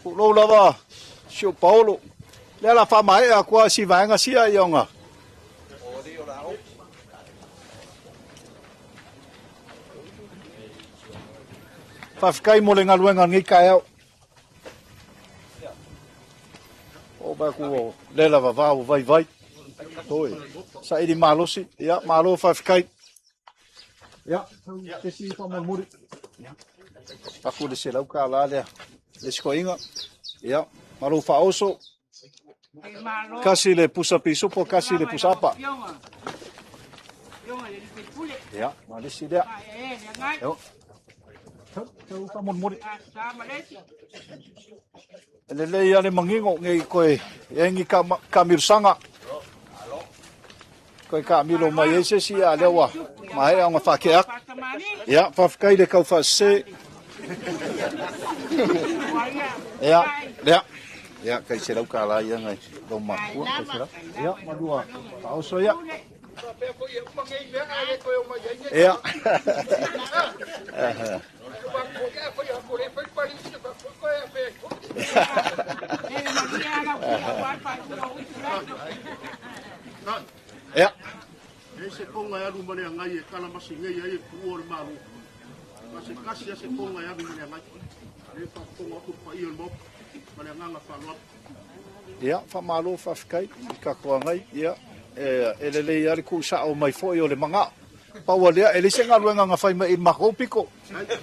Lou lava si o Paolo. Lea la whamaea kua si vaenga sia i onga. Whawhikai mo le ngaluenga ngi kaeau. O ba ku o le lava va o vai vai. Toi. Sa ili malosi. Ia, malo whawhikai. Ia, te si fa mo muri. Aku le se lau ka la lea. Le sikoinga. Ia, malo whaoso. Kasi le pusa pisupo, kasi le pusa apa. Ia, ma le si lea. Io. Tau fa mo muri. E lelei a le mangingo ngei koe e ngi ka, ka mirusanga. Koe ka milo mai e se si a lea ua mahea o ngā whakea. Ia, whawhikai le kau whasese. Ia, lea. Ia, kai se rau ka la ia ngai lo makua, kai se rau. Ia, malua, whaoso ia. Ia. Ia. E se konga e alu ma le agai e kalamasi nei ai e puua o le Malo. Ma se kasi a se konga e alu ma le agai. Le faafofoga atu le paia o le Maota ma le agaga faaaloalo. Ia, faamalo faafetai i tatou agai. Ia, e lelei lava le tuusao mai foi o le magao. Pau o lea, e leai se galuega na fai mai i le matou pito.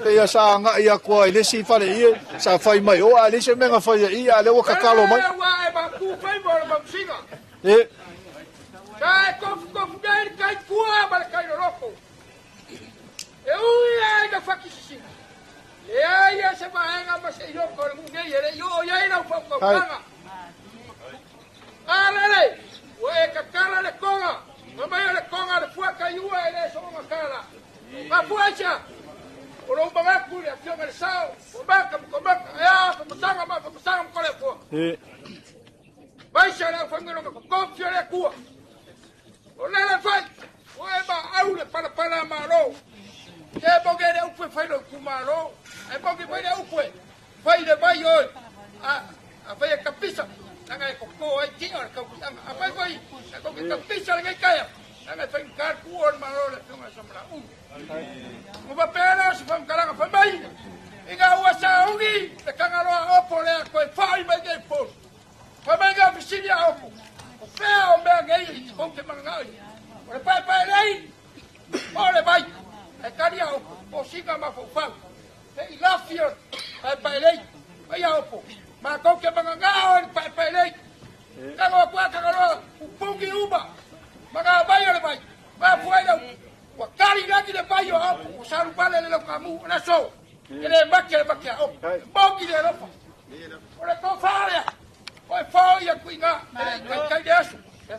Pei lava sa agai atu lava i le isi fale ie, sa fai mai o, ae leai se mea na fai e i, a o lea ua tatalo mai. Ua e mapu faiva o le mausiga. E. Sa e tofutofu nei le tai tua ma le tai loloto. E ui lava ina fakisisina, leai lava se vaega ma se iloko o le nuu nei e le i oo i ai lau faautautaga. A lele, ua e tatala le toga, fai mai o le toga a le fuataiua e le soona tala. Mafua aisea? O lou manatu i le Afioga i le Sao, ua mata ma tua mata, e a faamasanga ma faamasanga ma Toleafoa. Maise le aufaigaluega totofi a le Atua. O lele fai, ua e maau le palapala a Malo. Ke moge le upu e fai lou itumalo, ae moge foi le upu e fai le vai oe. A, a fai e kapisa, leaga e toto ai tia o le tautiaga. A fai foi e tou te kapisa lenei taeao, leaga e faigata le tuua o le Malo le Afioga ia Samalaulu. Ua faapea lea o se faamatalaga fai mai, ina ua sauni le Tagaloa Opo lea toe foi mai nei i Upolu. Fai mai ngā fesili a Opo, o fea o mea nei tou te mananao i ai? O le paepae lei, po o le vai? Ae tali a Opo, o sina mafaufau. Te i lafi o le paepae lei. Fai a Opo, matou te mananao i le paepae lei. Tago atu a Tagaloa, pupungi uma ma ngā vai o le vai. Mafua ai lau, ua tali lagi le vai o Opo, ua salupale le laukamu o le aso. E le mate le mate a Opo, e mogi le alofa. O le tofa lea, o e foi atu i ina, e le i taitai le aso. E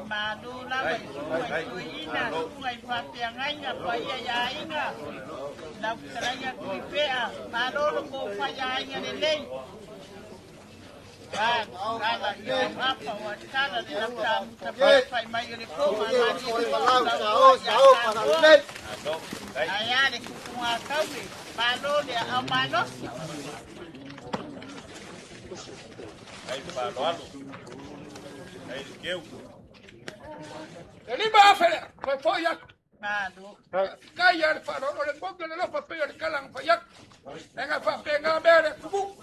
malo lava i susuga i toeaina, susuga i faafeagaiga, paia i aiga, lau fetalaiga Tuipea, malo lo kou fai aiga lelei. Ba, kala i au apa o atala le lau tamuta pai fai mai o le po ma mani e lau toa i a tātua. Ai a le kupunga a kaue, malo le au malosi. Ai faaaloalo. Ai le keu. E 5,000 lea, toe foi atu. Malo. Kai a le faaaloalo le mogi o le lofa pei o le kala na fai atu. E nga faapena mea le atunuu.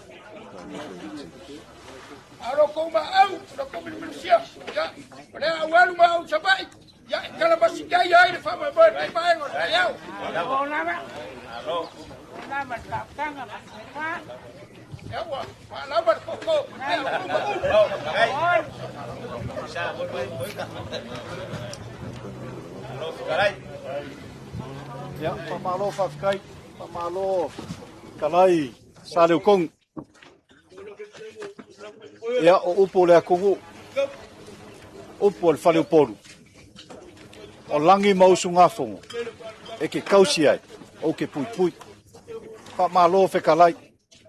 A o lo kou maau, o lo kou milumilusia, ia, o lea au alu ma au i Savaii, ia, e kalamasigai ai le faamoemoe lenei vaega o le taeao. Malo lava. Malo lava le faautaga ma le tofa. Ia ua faalava le koko e uma uma. Ia, faamalo faafetai, faamalo fetalai Saleukonu. Ia, o upu o le atunuu, upu o le faleupolu, o lagi ma usugafono e te tausi ai, ou te puipui. Faamalo fetalai,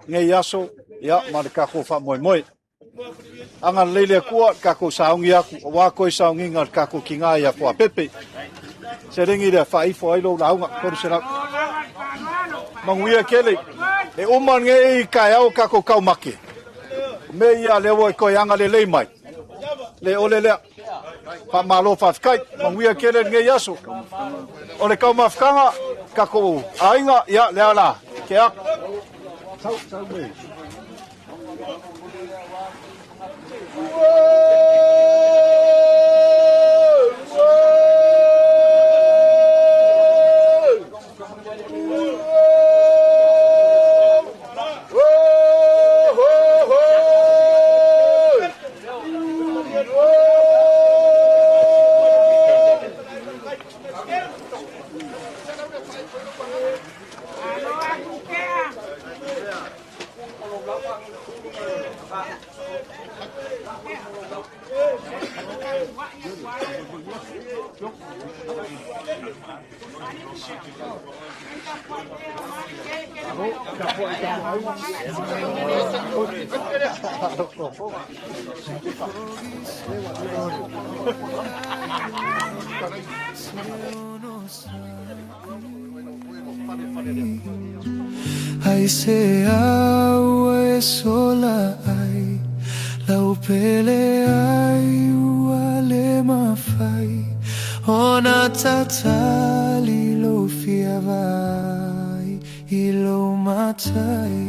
nei aso, ia, ma le tatou faamoemoe. Agalelei le Atua i le tatou sauni atu, aua toe sauniga a le tatou tina ia Fuapepe. Seleni lea, faaifo ai lou lauga, 300. Manuia tele. E uma lenei taeao o tatou taumate. O mea ia lea ua e toe agalelei mai. Le ole lea. Faamalo faafetai. Manuia tele lenei aso. O le taumafataga, tatou aiga, ia lea la, ke aku. Sau, sau me. Malo atu kea. Aisea ua e sola ai lau pele ai ua le mafai ona tatali lou fia vaai i lou matai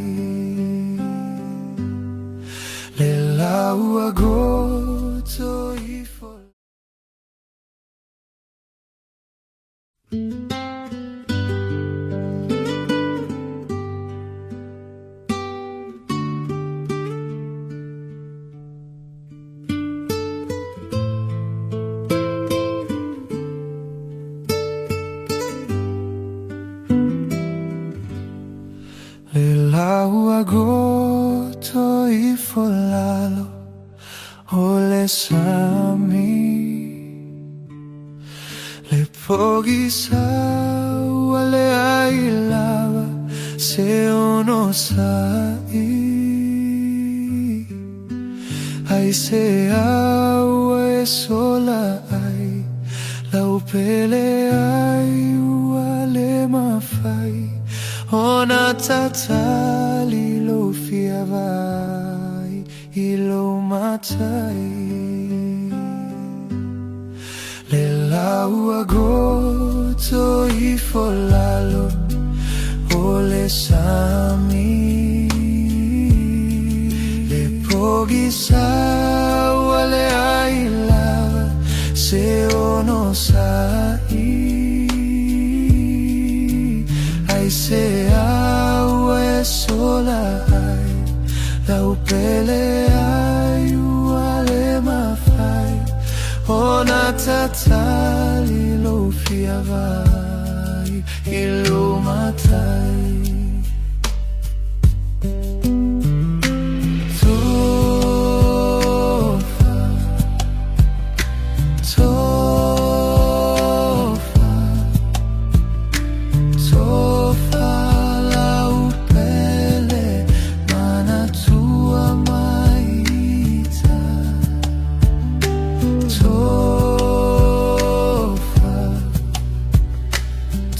le lau ua goto ifo. Le lau ua goto ifo lalo o le sami, le pogisa ua leai lava se onosai. Aisea ua e sola ai lau pele ai ua le mafai ona tatali lou fia vaai i lou matai le lau ua goto ifo lalo o le sami, le pogisa ua leai lava se onosai. Aisea ua e sola ai lau pele ai ua le mafai ona tatali lou fia vaai i lou matai. Tofa, tofa, tofa lau pele manatua mai ita. Tofa,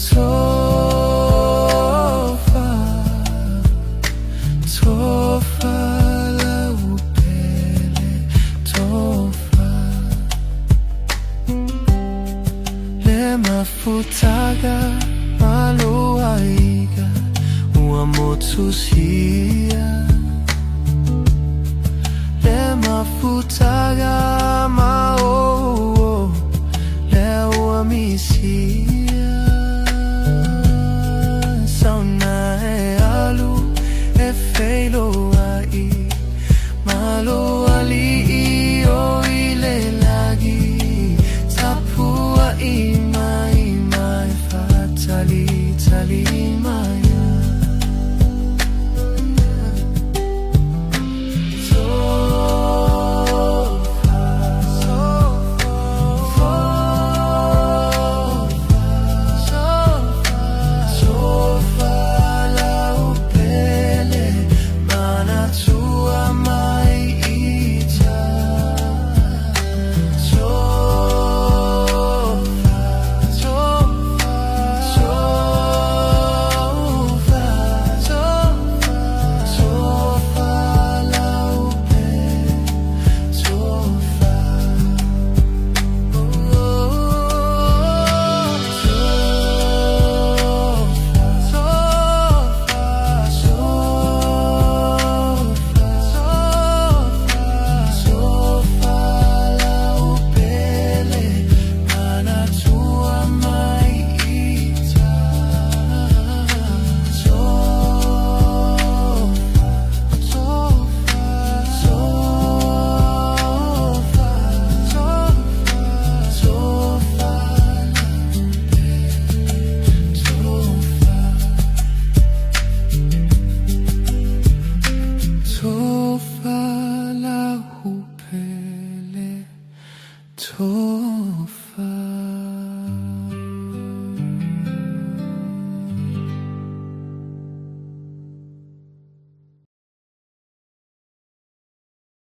tofa, tofa lau pele tofa. Le mafutaga ma lou aiga ua motusia. Le mafutaga ma o le ua Inisia Sauna e alu e feiloai Malo ali'i o i le lagi Tapua'i mai mai faatalitali mai. Manatua mai ita. Tofa, tofa, tofa, tofa, laupele, tofa. Tofa la upele, tofa.